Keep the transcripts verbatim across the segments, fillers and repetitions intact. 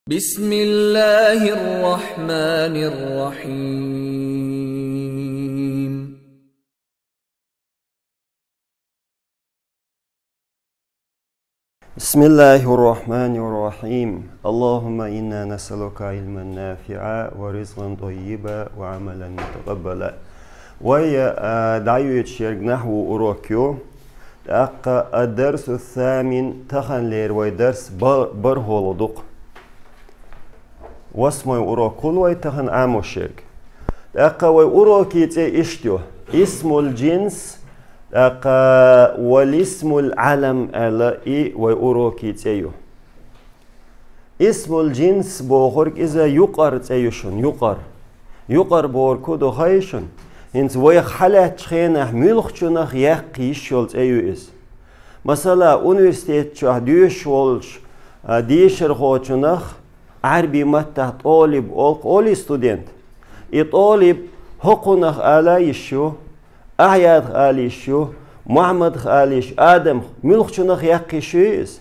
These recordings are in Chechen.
بسم الله الرحمن الرحيم. بسم الله الرحمن الرحيم. اللهم إنا نسألك علما نافعا ورزقا طيبا وعملا متقبلا. Вай, а, дӀайоьдуш ерг нахьву урок ю. ТӀаккха الدرس الثامن, таханлера вай дарс ба-, бархӀолгӀа ду-кх. Восьмой урок хул вай тахан Ӏамош ерг. ТӀаккха вай урокий цӀе иштта ю: اسم الجنس, тӀаккха والاسم العلم аьлла, и вай урокий цӀе ю. اسم الجنس бохург иза юкъара цӀе ю шуна, юкъара. Юкъара бохург хӀун ду хаий шуна? ХӀинца вайх хьалаьттачу хенахь муьлххачунах яккха йиш йолу цӀе ю иза. Масала, университет чохь доьшуш волчу, а, дешархочунах Ӏаьрбийн маттахь тӀолиб олу-кх, олий студент. И тӀолиб хӀокхунах ала йиш ю, Ахьядах ала йиш ю, Мухьаммадах ала йиш, Адамах, муьлххачунах яккха йиш юй иза?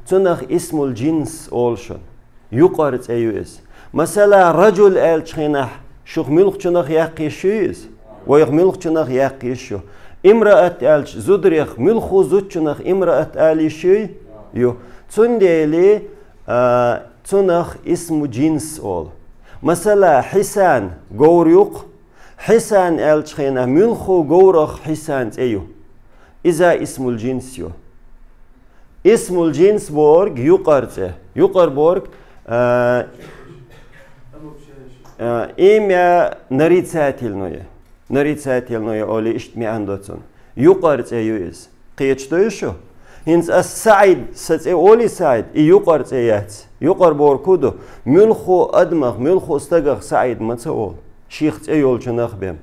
Цунах اسم الجنس олу шуна. Юкъара цӀе ю иза. Масала, رجل аьллачу хенахь шух муьлххачунах яккха йиш юй иза? Вайх муьлххачунах яккха йиш ю. امرأة аьлча, зударех муьлхха зудчунах امرأة ала йиш юй? Ю. Цундела, а, цунах اسم الجنس олу. Масала, حسان, говр ю-кх. حسان аьллачу хенахь муьлхха говрах حسان цӀе ю. Иза اسم الجنس ю. اسم الجنس бохург юкъара цӀе. Юкъара бохург, а, а, имя нарицательное. Нарицательное олий иштта маьӀна до цунна. Юкъара цӀе ю иза. Кхеташ дуй шу? ХӀинца ас СаӀид, сан цӀе олий СаӀид, и юкъара цӀе яц. Юкъара бохург хӀун ду? Муьлхха адамах, муьлхха стагах СаӀид ма ца олу. Шех цӀе йолчунах бен.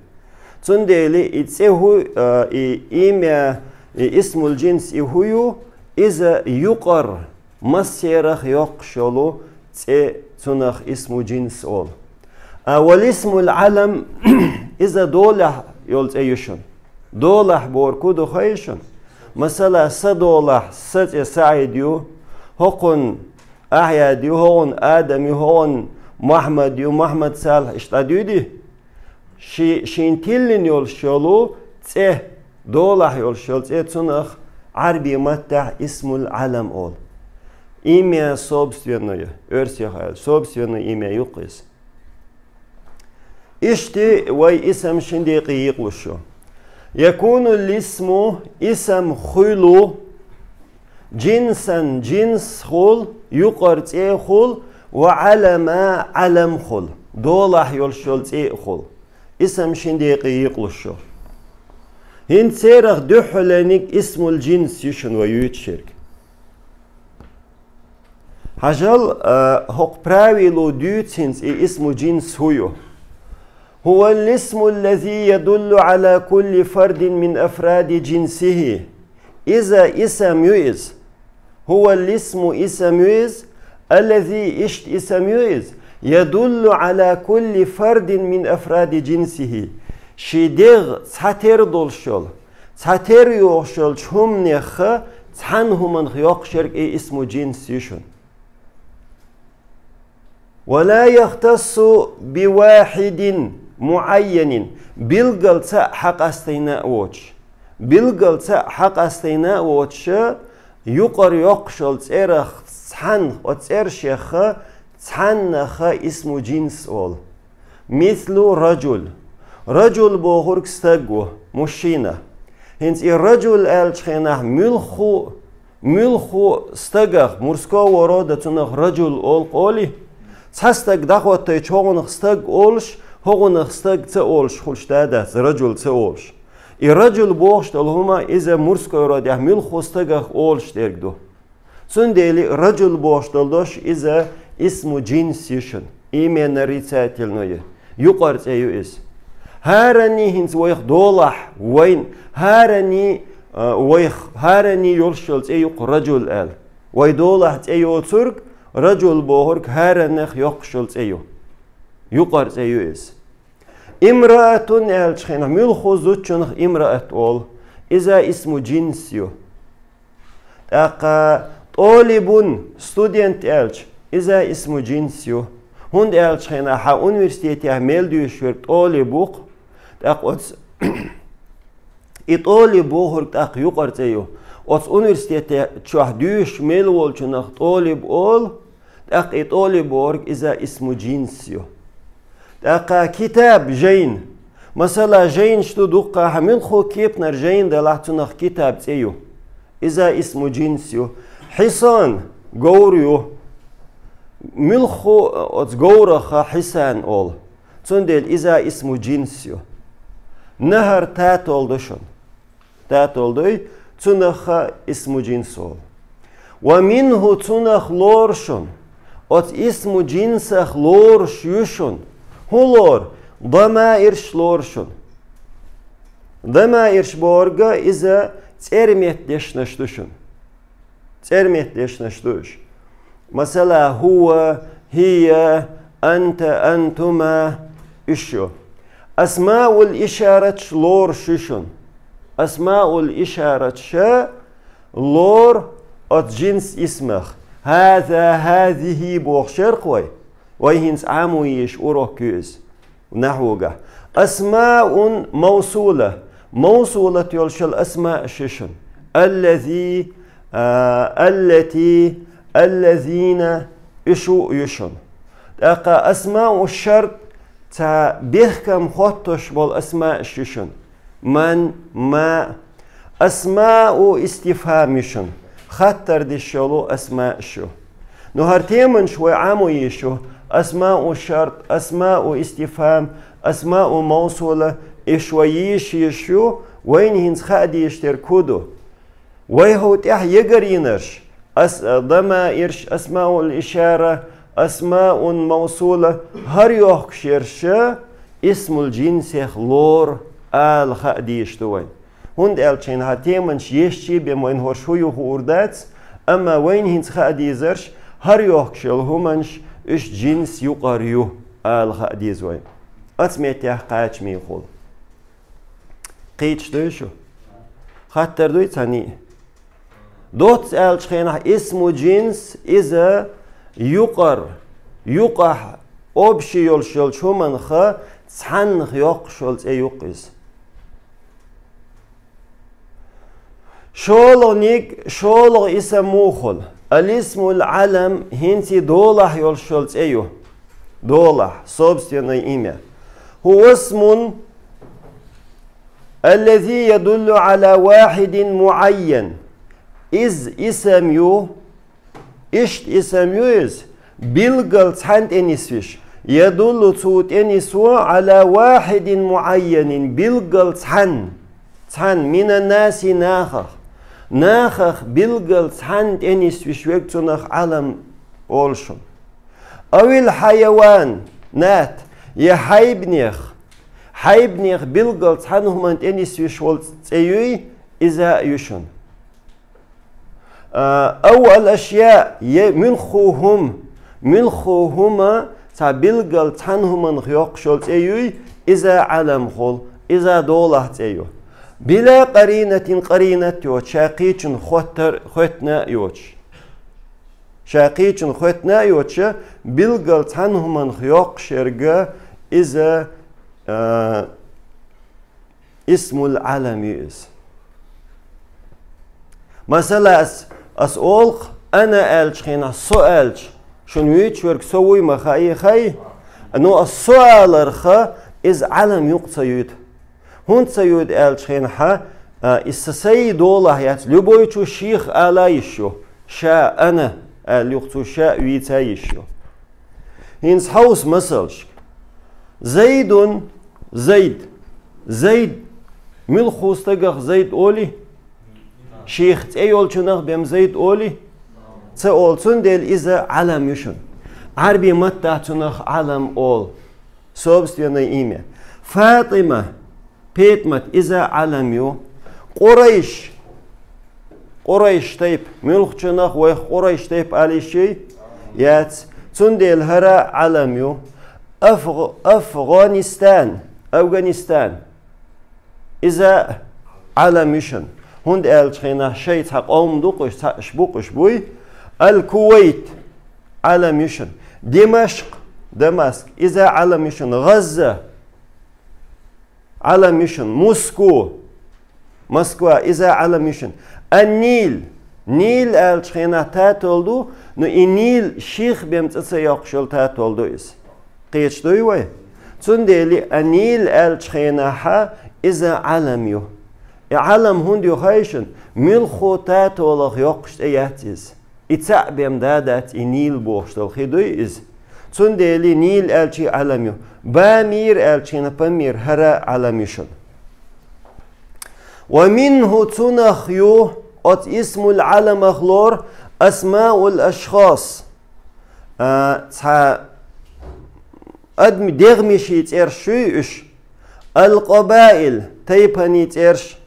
Цундела и цӀе хӀу-, а, и имя, и اسم الجنس и хӀу ю, иза юкъара массерах йоккхуш йолу цӀе, цунах اسم الجنس олу. А والاسم العلم, иза долахь йолу цӀе ю шуна. Долахь бохург хӀун ду хаий шуна? Масала, сан долахь, сан цӀе СаӀид ю, хӀокхун Ахьяд ю, хӀокхун Адам ю, хӀокхун Мухьаммад ю, Мухьаммад Салахь, иштта дӀадуьйди? Ши-, шен тиллина йолуш йолу цӀе, долахь йолуш йолу цӀе, цунах Ӏаьрбийн маттахь اسم العلم олу. Имя собственное, оьрсех аьлча, собственное имя ю-кх иза. Иштта вай исам шин декъе йикъалуш ю. يكون الاسم, исам хуьлу, جنسا, джинс хуьлу, юкъара цӀе хуьлу, وعلما, Ӏалам хуьлу, долахь йолуш йолу цӀе а хуьлу. Исам шин декъе йикъалуш ю. ХӀинца церах дуьххьалениг اسم الجنس ю шуна вай юьйцуш ерг. Хьажал, а, хӀокху правило дуьйцу хӀинца и اسم الجنس хӀу ю. هو الاسم الذي يدل على كل فرد من أفراد جنسه. Иза исам ю иза. هو الاسم исам ю иза. الذي иштта исам ю иза. يدل على كل فرد من أفراد جنسه. Шен дегӀ цхьатерра долуш йолу, цхьатерра йогӀуш йолчу хӀуманех цхьана хӀуманах йоккхуш ерг и اسم الجنس ю шуна. ولا يختص بواحد معين, билггал цхьаъ хьакъастийна а воцуш. Билггал цхьаъ хьакъастийна а воцуш, юкъара йоккхуш йолу цӀерах цхьанна, оцу цӀершех цхьаннах اسم الجنس олу. مثل رجل. رجل бохург стаг ву, мужчина. ХӀинца и رجل аьллачу хенахь муьлхха, муьлхха стагах, мужского рода, цунах رجل олу-кх олий? Цхьа стаг дӀахӀоттийча, хӀокхунах стаг олуш, хӀокхунах стаг ца олуш хуьлуш дац, رجل ца олуш. И رجل бохуш долу хӀума, иза мужской родехь муьлхха стагах олуш дерг ду. Цундела رجل бохуш долу дош иза اسم الجنس ю шуна, имя нарицательное, юкъара цӀе ю иза. ХӀаране хӀинца вайх долахь, вайн, хӀаране, а, вайх, хӀаране йолуш йолу цӀе ю-кх رجل аьлла. Вай долахь цӀе йоцург رجل бохург хӀаранах йоккхуш йолу цӀе ю. Юкъара цӀе ю иза. امرأة аьллачу хенахь муьлхха зудчунах امرأة олу. Иза اسم الجنس ю. ТӀаккха طالب, студент аьлча, Иза исму джинс ю. ХӀунда аьлча хьайна хьа университетехь мел дуьйш верг тӀолиб ву-кх, тӀаккха оц-, и тӀолиб бохург тӀаккха юкъара цӀе ю. Оц университете чохь дуьйш мел волчунах тӀолиб олу, тӀаккха и тӀолиб бохург иза исму джинс ю. ТӀаккха китаб, жайна. Масала, жайнаш ду дуккха, хьан муьлххо кепанара жайна делахь, цунах китаб цӀе ю. Иза исму джинс ю. Хьисан, говр ю. Муьлххо оц говраха хьисан олу. Цундела иза исму джинс ю. Нахар татол ду шуна. Татол дуй, цунаха исму джинс олу. Ва минху, цунах лору шуна. Оц исму джинсах лоруш ю шуна. ХӀун лору? Дамаирш лору шуна. Дамаирш борга иза цӀерметта дешнаш ду шуна. ЦӀерметта дешнаш ду уьш. Масала, хӀува, хӀия, анта, антума, уьш ю. Асмаул ишаратш лоруш ю шуна. Асмаул ишаратша лору оц джинс исмах. ХӀаза, хӀазихӀи бохуш яра-кх вай. Вай хӀинца Ӏамо езаш урок ю иза. Нахьвугахь. Асмаун маусула. Маусулат йолуш йолу асмаъ ю шуна. Аллази, а, аллати, аллазина, уьш ю шуна. ТӀаккха асмаъу шарт, цхьа бехкам хоттуш болу асмаъ ю шуна. Ман, ма, асмаъу истифхам ю шуна. Хаттар деш йолу асмаъ ю. Ну, хӀара теманаш вай Ӏамо езаш ю. Асмаъу шарт, асмаъу истифхам, асмаъу маусула, уьш вай езаш езаш ю, вайна хӀинца хаа дезаш дерг хӀун ду? Вай хӀу тӀехь егар йинарш, ас-, дамаирш, асмаул ишара, асмаун маусула, хӀара йохкуш ерш исмул джинсех лору ала хаа дезаш ду вайн. ХӀунда аьлча хьайна хьан теманаш ешчий бен вайн хӀорш хӀу ю хуур дац, амма вайна хӀинца хаа дезарш, хӀара йохкуш йолу хӀуманаш, уьш джинс юкъара ю ала хаа деза вайн. Оц меттехь кхача мехула. Кхийча дуй шу? Хаттар дуй цхьаний? Доцца аьлча хенахь исму джинс иза юкъар, юкъахь общий йолуш йолчу хӀуманха цхьаннах йоккхуш йолу цӀе юкъ иза. ШолгӀаниг, шолгӀа исам мухула. Алисмул Ӏалам хӀинций долахь йолуш йолу цӀе ю. Долахь, собственное имя. ХӀуасмун аллази ядуллу Ӏала вахидин муайян. Иза исам ю, иштта исам ю иза, билггал цхьанна тӀе нисвиш. Ядуллу цу тӀе нисво Ӏала вахидин муайянин, билггал цхьанна. Цхьанна, минаннаси нахах. Нахах билггал цхьанна тӀе нисвиш верг цунах Ӏалам олуш ву. Авил хьайаван, нат, я хьайбанех, хьайбанех билггал цхьана хӀуманна тӀе нисвиш волу цӀе юй, иза а ю шуна. А, ав ал ашъя, я муьлхху хӀума, муьлхху хӀума цхьа билггал цхьана хӀуманах йоккхуш йолу цӀе юй, иза Ӏаламхула, иза долахь цӀе ю. Била къаринатин, къаринат йоцуш, ша кхечун хоттар-, хоьттина а йоцуш. Ша кхечун хоьттина а йоцуш, билггал цхьана хӀуманах йоккхуш ерга иза, а, исмул Ӏалам ю иза. Масала, ас, ас олу-кх, ана аьлча хенахь, со аьлча, шуна вуьйцуш верг со вуй ма хаий, хай? Ну, ас со аларха, иза Ӏалам юкъа ца юьйту. ХӀунда ца юьйту аьлча хенахь, а, иза са сай долахь яц, любой чу шех ала йиш ю. Ша, ана аьлла юкъа цо ша а вийца йиш ю. ХӀинца хьовса масалшка. Зайдун, Зайд. Зайд. Муьлхху стагах Зайд олий? Шех цӀе йолчунах бен Зайд олий? Ца олу, цундела иза Ӏалам ю шуна. Ӏарби маттахь цунах Ӏалам олу. Собственное имя. Фатима. Петмат, иза Ӏалам ю. Къурайш. Къурайш тайп. Муьлххачунах вайх Къурайш тайп ала йиш юй? Яц. Цундела хӀара Ӏалам ю. Афгъ-, Афгъанистан. Афганистан. Иза Ӏалам ю шуна. ХӀунда аьлча хенахь шайн цхьа къовм ду-кх уьш, цхьаъ уьш бу-кх уьш буй. Ал-Кувайт. Ӏалам ю шуна. Димашкъ, Дамаск, иза Ӏалам ю шуна. ГӀазза, Ӏалам ю шуна. Муску, Москва, иза Ӏалам ю шуна. Ан-Нил, Нил аьллачу хенахь татол ду, но и Нил шийх бен цӀа ца йоккхуш йолу татол ду иза. Кхеташ дуй вай? Цундела а Нил аьллачу хенахьа иза Ӏалам ю. И Ӏалам хӀунда ю хаий шуна? Муьлххо татолах йоккхуш цӀе яц иза. И цхьаъ бен да дац и Нил бохуш долу хи дуй иза. Цундела Нил аьллачий Ӏалам ю. Бамир аьллачу хенахь Памир, хӀара Ӏалам ю шуна. Ва минху, цунах ю, оцу исмул Ӏаламах лору, асмаул ашхас. А, цхьа адми дегӀмаший цӀерш юй уьш. Ал-къабаил, тайпанийн цӀерш.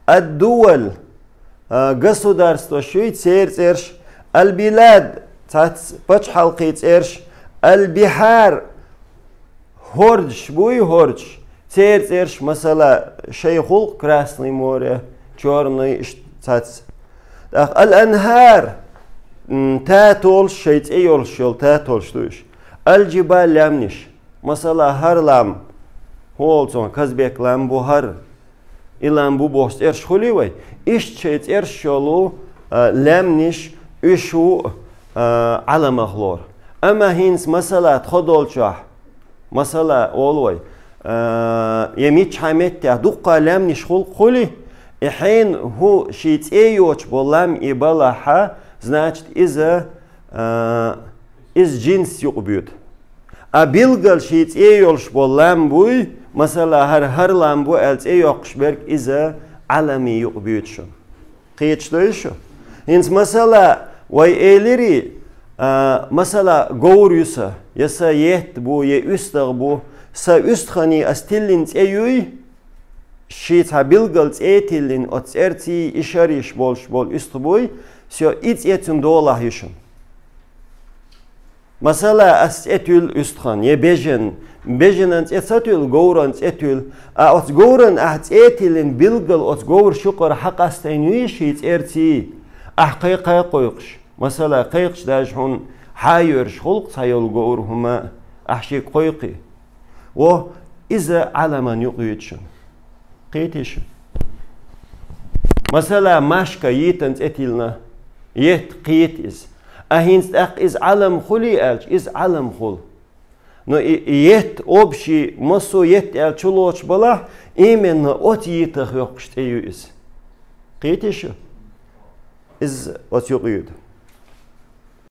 Ад-дувал, а, государстваш юй, церан цӀерш. Ал-билад, цхьацца пачхьалкхийн цӀерш. Ал-бихьар, хӀордаш буй, хӀордаш. Церан цӀерш, масала, шайх хуьлу Красное море, Чёрное, иш-, цхьацца. ТӀаккха ал-анхар, м, татолаш, шайн цӀе йолуш йолу татолаш ду уьш. Ал-джибал, лаьмнаш. Масала, хӀара лам, хӀолцун Казбек лам бу хӀара, и лам бу бохуш цӀерш хуьлий вай? Иштта шайн цӀерш йолу, а, лаьмнаш, уьш ву, а, Ӏаламах лору. Амма хӀинца, масала, тхо долчохь, масала, олу вай, а, я миччахьа меттехь дуккха лаьмнаш хуьлу хуьлий, и хьенан хӀу шен цӀе йоцуш болу лам и балахьа, значит, иза, а, иза джинс юкъабоьду. А билггал шен цӀе йолуш болу лам буй, масала, хӀара, хӀара лам бу аьлла цӀе йоккхуш берг, иза Ӏаламе юкъабоьду шуна. Кхеташ дуй шу? ХӀинца, масала, вай элирий, а, масала, говр ю сан, я сан етт бу, я уьстагӀ бу, сан уьстагӀана ас тиллина цӀе юй, шен цхьа билггал цӀе тиллина, оцу цӀерций и шариш болуш болу уьстагӀ буй, всё, и цӀе цуьнан долахь ю шуна. Масала, ас цӀе туьллу уьстагӀан, я бежан, бежанан цӀе ца туьллу, говран цӀе туьллу. А оцу говран ахь цӀе тиллина билггал оцу говраш юкъара хьакъастийна юй шен цӀерций, ахь кхайкхай кхойкхуш. Масала, кхайкхаш даже хьуна хьан йоьрш хуьлу цхьа йолу говр хӀума, ахь шега кхойкхий. Во, иза Ӏаламан юкъа йоьду шуна. Кхетий шу? Масала, машка йитан цӀе тиллина, етт кхета иза. А хӀинца тӀаккха иза Ӏалам хуьлий аьлча, иза Ӏалам хуьлу. Но и, и етт, общий, массо етт аьлла чулоцуш балахь, именно оцу йитах йоккхуш цӀе ю иза. Кхетий шу? Иза оцу юкъа йоьду.